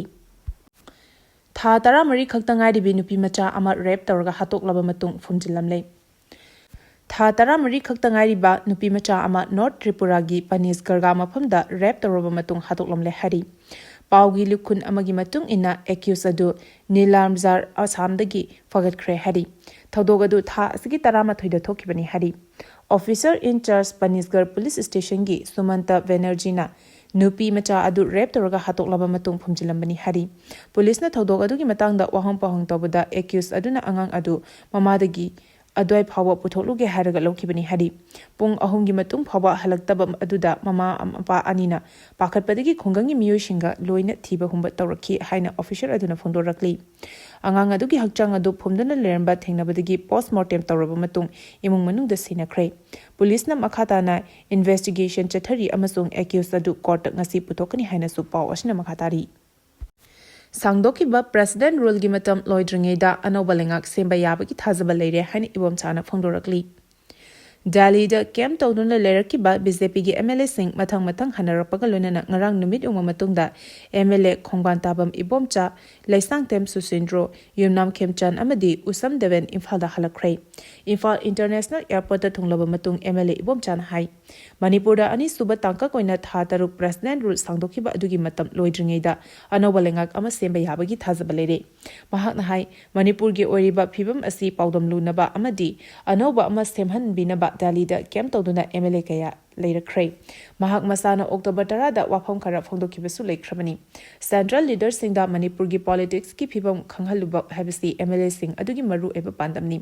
ꯊꯥ ꯇꯔꯥꯃꯔꯤ ꯈꯛꯇ ꯉꯥꯏꯔꯤꯕꯤ ꯅꯨꯄꯤ ꯃꯆꯥ ꯑꯃ rape ꯇꯧꯔꯒ ꯍꯥꯠꯇꯣꯛꯂꯕ ꯃꯇꯨꯡ ꯐꯨꯝꯖꯤꯜꯂꯝꯂꯦ꯫ ꯊꯥ ꯇꯔꯥꯃꯔꯤ ꯈꯛꯇ ꯉꯥꯏꯔꯤꯕ ꯅꯨꯄꯤ ꯃꯆꯥ ꯑꯃ ꯅꯣꯔꯠ ꯇ꯭ꯔꯤꯄꯨꯔꯥꯒꯤ ꯄꯅꯤꯁꯒꯔꯒ ꯃꯐꯝꯗ rape ꯇꯧꯔꯕ ꯃꯇꯨꯡ ꯍꯥꯠꯇꯣꯛꯂꯝꯂꯦ ꯍꯥꯏꯔꯤ꯫ ꯄꯥꯎꯒꯤ ꯂꯨꯈꯨꯟ ꯑꯃꯒꯤ ꯃꯇꯨꯡ ꯏꯟꯅ, accused ꯑꯗꯨ ꯅꯤꯂꯥꯝꯖꯥꯔ ꯑꯁꯥꯝꯗꯒꯤ ꯐꯒꯠꯈ꯭ꯔꯦ ꯍꯥꯏꯔꯤ꯫ ꯊꯧꯗꯣꯛ ꯑꯗꯨ ꯊꯥ ꯑꯁꯤꯒꯤ ꯇꯔꯥꯃꯥꯊꯣꯏꯗ ꯊꯣꯛꯈꯤꯕꯅꯤ ꯍꯥꯏꯔꯤ꯫ Officer in charge ꯄꯅꯤꯁꯒꯔ ꯄꯨꯂꯤꯁ ꯁ꯭ꯇꯦꯁꯟꯒꯤ ꯁꯨꯃꯟꯇ ꯕꯦꯅꯔꯖꯤꯅ ꯅꯨꯄꯤ ꯃꯆꯥ ꯑꯗꯨ rape ꯇꯧꯔꯒ ꯍꯥꯠꯇꯣꯛꯂꯕ ꯃꯇꯨꯡ ꯐꯨꯝꯖꯤꯜꯂꯝꯕꯅꯤ ꯍꯥꯏꯔꯤ꯫ ꯄꯨꯂꯤꯁꯅ ꯊꯧꯗꯣꯛ ꯑꯗꯨꯒꯤ ꯃꯇꯥꯡꯗ ꯋꯥꯍꯪ ꯄꯥꯎꯍꯪ ꯇꯧꯕꯗ, accused ꯑꯗꯨꯅ ꯑꯉꯥꯡ ꯑꯗꯨ ꯃꯃꯥꯗꯒꯤ ꯑꯗꯨꯋꯥꯏ ꯐꯥꯎꯕ ꯄꯨꯊꯣꯛꯂꯨꯒꯦ ꯍꯥꯏꯔꯒ ꯂꯧꯈꯤꯕꯅꯤ ꯍꯥꯏꯔꯤ꯫ ꯄꯨꯡ ꯑꯍꯨꯝꯒꯤ ꯃꯇꯨꯡ ꯐꯥꯎꯕ ꯍꯜꯂꯛꯇꯕ ꯑꯗꯨꯗ ꯃꯃꯥ ꯃꯄꯥ ꯑꯅꯤꯅ ꯄꯥꯈꯠꯄꯗꯒꯤ ꯈꯨꯡꯒꯪꯒꯤ ꯃꯤꯑꯣꯏꯁꯤꯡꯒ ꯂꯣꯏꯅ ꯊꯤꯕ ꯍꯨꯝꯕ ꯇꯧꯔꯛꯈꯤ ꯍꯥꯏꯅ officer ꯑꯗꯨꯅ ꯐꯣꯡꯗꯣꯔꯛꯂꯤ꯫ ꯑꯉꯥꯡ ꯑꯗꯨꯒꯤ ꯍꯛꯆꯥꯡ ꯑꯗꯨ ꯐꯨꯝꯗꯨꯅ ꯂꯩꯔꯝꯕ ꯊꯦꯡꯅꯕꯗꯒꯤ post mortem ꯇꯧꯔꯕ ꯃꯇꯨꯡ ꯏꯃꯨꯡ ꯃꯅꯨꯡꯗ ꯁꯤꯟꯅꯈ꯭ꯔꯦ꯫ ꯄꯨꯂꯤꯁꯅ ꯃꯈꯥ ꯇꯥꯅ investigation ꯆꯠꯊꯔꯤ ꯑꯃꯁꯨꯡ accused ꯑꯗꯨ courtꯇ ꯉꯁꯤ ꯄꯨꯊꯣꯛꯀꯅꯤ ꯍꯥꯏꯅꯁꯨ ꯄꯥꯎ ꯑꯁꯤꯅ ꯃꯈꯥ ꯇꯥꯔꯤ꯫ ꯁꯥꯡꯗꯣꯛꯈꯤꯕ President ruleꯒꯤ ꯃꯇꯝ ꯂꯣꯏꯗ꯭ꯔꯤꯉꯩꯗ ꯑꯅꯧꯕ ꯂꯩꯉꯥꯛ ꯁꯦꯝꯕ ꯌꯥꯕꯒꯤ ꯊꯥꯖꯕ ꯂꯩꯔꯦ ꯍꯥꯏꯅ ꯏꯕꯣꯝꯆꯥꯅ ꯐꯣꯡꯗꯣꯔꯛꯂꯤ꯫ ꯗꯦꯜꯂꯤꯗ ꯀꯦꯝꯞ ꯇꯧꯗꯨꯅ ꯂꯩꯔꯛꯈꯤꯕ ꯕꯤ ꯖꯦ ꯄꯤꯒꯤ ꯑꯦꯝ ꯑꯦꯜ ꯑꯦꯁꯤꯡ ꯃꯊꯪ ꯃꯊꯪ ꯍꯟꯅꯔꯛꯄꯒ ꯂꯣꯏꯅꯅ ꯉꯔꯥꯡ ꯅꯨꯃꯤꯠ ꯌꯨꯡꯕ ꯃꯇꯨꯡꯗ M L A ꯈꯣꯡꯕꯥꯟ ꯇꯥꯕꯝ Ibomcha, Leishangthem ꯁꯨꯁꯤꯟꯗ꯭ꯔꯣ, ꯌꯨꯝꯅꯥꯝ ꯈꯦꯝꯆꯥꯟ ꯑꯃꯗꯤ ꯎꯁꯝ ꯗꯦꯕꯦꯟ ꯏꯝꯐꯥꯜꯗ ꯍꯜꯂꯛꯈ꯭ꯔꯦ꯫ ꯏꯝꯐꯥꯜ ꯏꯟꯇꯔꯅꯦꯁꯅꯦꯜ ꯑꯦꯌꯔꯄꯣꯔꯠꯇ ꯊꯨꯡꯂꯕ ꯃꯇꯨꯡ ꯑꯦꯝ ꯑꯦꯜ ꯑꯦ ꯏꯕꯣꯝꯆꯥꯅ ꯍꯥꯏ, ꯃꯅꯤꯄꯨꯔꯗ ꯑꯅꯤꯁꯨꯕ ꯇꯥꯡꯀꯛ ꯑꯣꯏꯅ ꯊꯥ ꯇꯔꯨꯛ ꯄ꯭ꯔꯦꯁꯤꯗꯦꯟꯠ ꯔꯨꯜ ꯁꯥꯡꯗꯣꯛꯈꯤꯕ ꯑꯗꯨꯒꯤ ꯃꯇꯝ ꯂꯣꯏꯗ꯭ꯔꯤꯉꯩꯗ ꯑꯅꯧꯕ ꯂꯩꯉꯥꯛ ꯑꯃ ꯁꯦꯝꯕ ꯌꯥꯕꯒꯤ ꯊꯥꯖꯕ ꯂꯩꯔꯦ꯫ ꯃꯍꯥꯛꯅ ꯍꯥꯏ, ꯃꯅꯤꯄꯨꯔꯒꯤ ꯑꯣꯏꯔꯤꯕ ꯐꯤꯕꯝ ꯑꯁꯤ ꯄꯥꯎꯗꯝꯂꯨꯅꯕ ꯑꯃꯗꯤ ꯑꯅꯧꯕ ꯑꯃ ꯁꯦꯝꯍꯟꯕꯤꯅꯕ ꯗꯦꯜꯂꯤꯗ ꯀꯦꯝꯞ ꯇꯧꯗꯨꯅ ꯑꯦꯝ ꯑꯦꯜ ꯑꯦ ꯀꯌꯥ ꯂꯩꯔꯛꯈ꯭ꯔꯦ꯫ ꯃꯍꯥꯛ ꯃꯁꯥꯅ ꯑꯣꯛꯇꯣꯕꯔ ꯇꯔꯥꯗ ꯋꯥꯐꯝ ꯈꯔ ꯐꯣꯡꯗꯣꯛꯈꯤꯕꯁꯨ ꯂꯩꯈ꯭ꯔꯕꯅꯤ꯫ ꯁꯦꯟꯇ꯭ꯔꯦꯜ ꯂꯤꯗꯔꯁꯤꯡꯗ ꯃꯅꯤꯄꯨꯔꯒꯤ ꯄꯣꯂꯤꯇꯤꯛꯁꯀꯤ ꯐꯤꯕꯝ ꯈꯪꯍꯜꯂꯨꯕ ꯍꯥꯏꯕꯁꯤ ꯑꯦꯝ ꯑꯦꯜ ꯑꯦꯁꯤꯡ ꯑꯗꯨꯒꯤ ꯃꯔꯨꯑꯣꯏꯕ ꯄꯥꯟꯗꯝꯅꯤ꯫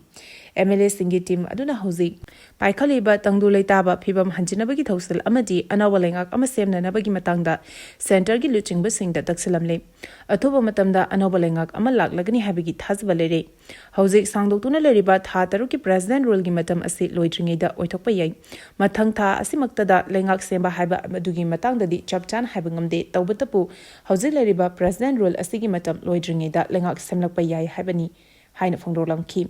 ꯑꯦꯝ ꯑꯦꯜ ꯑꯦꯁꯤꯡꯒꯤ ꯇꯤꯝ ꯑꯗꯨꯅ ꯍꯧꯖꯤꯛ ꯄꯥꯏꯈꯠꯂꯤꯕ ꯇꯪꯗꯨ ꯂꯩꯇꯥꯕ ꯐꯤꯕꯝ ꯍꯟꯖꯤꯟꯅꯕꯒꯤ ꯊꯧꯁꯤꯜ ꯑꯃꯗꯤ ꯑꯅꯧꯕ ꯂꯩꯉꯥꯛ ꯑꯃ ꯁꯦꯝꯅꯅꯕꯒꯤ ꯃꯇꯥꯡꯗ ꯁꯦꯟꯇꯔꯒꯤ ꯂꯨꯆꯤꯡꯕꯁꯤꯡꯗ ꯇꯛꯁꯤꯜꯂꯝꯂꯦ꯫ ꯑꯊꯨꯕ ꯃꯇꯝꯗ ꯑꯅꯧꯕ ꯂꯩꯉꯥꯛ ꯑꯃ ꯂꯥꯛꯂꯒꯅꯤ ꯍꯥꯏꯕꯒꯤ ꯊꯥꯖꯕ ꯂꯩꯔꯦ꯫ ꯍꯧꯖꯤꯛ ꯁꯥꯡꯗꯣꯛꯇꯨꯅ ꯂꯩꯔꯤꯕ ꯊꯥ ꯇꯔꯨꯛꯀꯤ ꯄ꯭ꯔꯦꯁꯤꯗꯦꯟꯠ ꯔꯨꯜꯒꯤ ꯃꯇꯝ ꯑꯁꯤ ꯂꯣꯏꯗ꯭ꯔꯤꯉꯩꯗ ꯑꯣꯏꯊꯣꯛꯄ ꯌꯥꯏ꯫ ꯃꯊꯪ ꯊꯥ ꯑꯁꯤꯃꯛꯇꯗ ꯂꯩꯉꯥꯛ ꯁꯦꯝꯕ ꯍꯥꯏꯕ ꯑꯗꯨꯒꯤ ꯃꯇꯥꯡꯗꯗꯤ ꯆꯞ ꯆꯥꯅ ꯍꯥꯏꯕ ꯉꯝꯗꯦ꯫ ꯇꯧꯕꯇꯕꯨ ꯍꯧꯖꯤꯛ ꯂꯩꯔꯤꯕ ꯄ꯭ꯔꯦꯁꯤꯗꯦꯟꯠ ꯔꯨꯜ ꯑꯁꯤꯒꯤ ꯃꯇꯝ ꯂꯣꯏꯗ꯭ꯔꯤꯉꯩꯗ ꯂꯩꯉꯥꯛ ꯁꯦꯝꯂꯛꯄ ꯌꯥꯏ ꯍꯥꯏꯕꯅꯤ ꯍꯥꯏꯅ ꯐꯣꯡꯗꯣꯛꯂꯝꯈꯤ꯫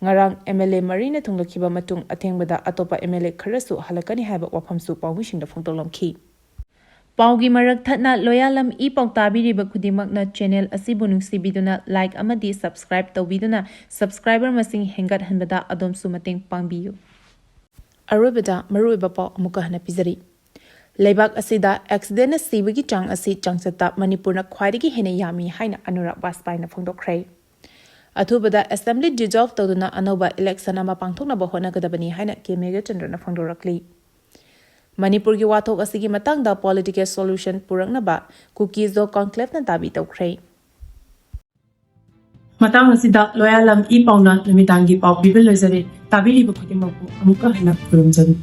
ꯉꯔꯥꯡ ꯑꯦꯝ ꯑꯦꯜ ꯑꯦ ꯃꯔꯤꯅ ꯊꯨꯡꯂꯛꯈꯤꯕ ꯃꯇꯨꯡ ꯑꯊꯦꯡꯕꯗ ꯑꯇꯣꯞꯄ ꯑꯦꯝ ꯑꯦꯜ ꯑꯦ ꯈꯔꯁꯨ ꯍꯜꯂꯛꯀꯅꯤ ꯍꯥꯏꯕ ꯋꯥꯐꯝꯁꯨ ꯄꯥꯎꯃꯤꯁꯤꯡꯗ ꯐꯣꯡꯗꯣꯛꯂꯝꯈꯤ꯫ ꯄꯥꯎꯒꯤ ꯃꯔꯛ ꯊꯠꯅ ꯂꯣꯌꯥꯂꯝ ꯏ ꯄꯥꯎ ꯇꯥꯕꯤꯔꯤꯕ ꯈꯨꯗꯤꯡꯃꯛꯅ ꯆꯦꯅꯦꯜ ꯑꯁꯤꯕꯨ ꯅꯨꯡꯁꯤꯕꯤꯗꯨꯅ ꯂꯥꯏꯛ ꯑꯃꯗꯤ ꯁꯕꯁꯀ꯭ꯔꯥꯏꯕ ꯇꯧꯕꯤꯗꯨꯅ ꯁꯕꯁꯀ꯭ꯔꯥꯏꯕꯔ ꯃꯁꯤꯡ ꯍꯦꯟꯒꯠꯍꯟꯕꯗ ꯑꯗꯣꯝꯁꯨ ꯃꯇꯦꯡ ꯄꯥꯡꯕꯤꯌꯨ꯫ ꯑꯔꯣꯏꯕꯗ ꯃꯔꯨꯑꯣꯏꯕ ꯄꯥꯎ ꯑꯃꯨꯛꯀ ꯍꯟꯅ ꯄꯤꯖꯔꯤ꯫ ꯂꯩꯕꯥꯛ ꯑꯁꯤꯗ ꯑꯦꯛꯁꯤꯗꯦꯟꯅ ꯁꯤꯕꯒꯤ ꯆꯥꯡ ꯑꯁꯤ ꯆꯥꯡꯆꯠꯇ ꯃꯅꯤꯄꯨꯔꯅ ꯈ꯭ꯋꯥꯏꯗꯒꯤ ꯍꯦꯟꯅ ꯌꯥꯝꯃꯤ ꯍꯥꯏꯅ ꯑꯅꯨꯔꯥꯒ ꯕꯥꯖꯄꯥꯏꯅ ꯐꯣꯡꯗꯣꯛꯈ꯭ꯔꯦ꯫ ꯑꯊꯨꯕꯗ ꯑꯦꯁꯦꯝꯕ꯭ꯂꯤ ꯗꯤꯖꯣꯜꯚ ꯇꯧꯗꯨꯅ ꯑꯅꯧꯕ ꯏꯂꯦꯛꯁꯟ ꯑꯃ ꯄꯥꯡꯊꯣꯛꯅꯕ ꯍꯣꯠꯅꯒꯗꯕꯅꯤ ꯍꯥꯏꯅ ꯀꯦ ꯃꯦꯘꯆꯟꯗ꯭ꯔꯅ ꯐꯣꯡꯗꯣꯔꯛꯂꯤ꯫ ꯃꯅꯤꯄꯨꯔꯒꯤ ꯋꯥꯊꯣꯛ ꯑꯁꯤꯒꯤ ꯃꯇꯥꯡꯗ ꯄꯣꯂꯤꯇꯤꯀꯦꯜ ꯁꯣꯂꯨꯁꯟ ꯄꯨꯔꯛꯅꯕ ꯀꯨꯀꯤꯖꯣ ꯀꯣꯟꯀ꯭ꯂꯦꯚꯅ ꯗꯥꯕꯤ ꯇꯧꯈ꯭ꯔꯦ꯫ ꯃꯇꯥꯡ ꯑꯁꯤꯗ ꯂꯣꯌꯥꯂꯝ ꯏ ꯄꯥꯎꯅ ꯅꯨꯃꯤꯗꯥꯡꯒꯤ ꯄꯥꯎ ꯄꯤꯕ ꯂꯣꯏꯖꯔꯦ꯫ ꯇꯥꯕꯤꯔꯤꯕ ꯈꯨꯗꯤꯡꯃꯛꯄꯨ ꯑꯃꯨꯛꯀ ꯍꯟꯅ ꯈꯨꯔꯨꯝꯖꯔꯤ꯫